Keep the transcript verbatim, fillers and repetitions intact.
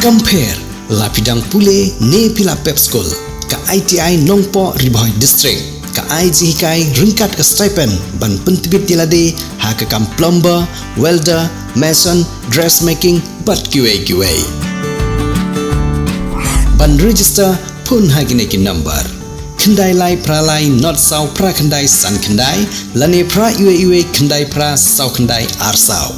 Kam pher, la phi dang pule ne phi la pep skul, ka I T I Nongpoh Ri Bhoi District ka ai jinghikai ryngkat ka stipend ban pyntbit ïa lade ha ka kam plumber, welder, mason, dressmaking bad kiwei kiwei. Ban register, phone ha kine ki number: khyndai lai phra lai nod saw phra khyndai san khyndai lane phra iwei iwei khyndai phra saw khyndai ar saw.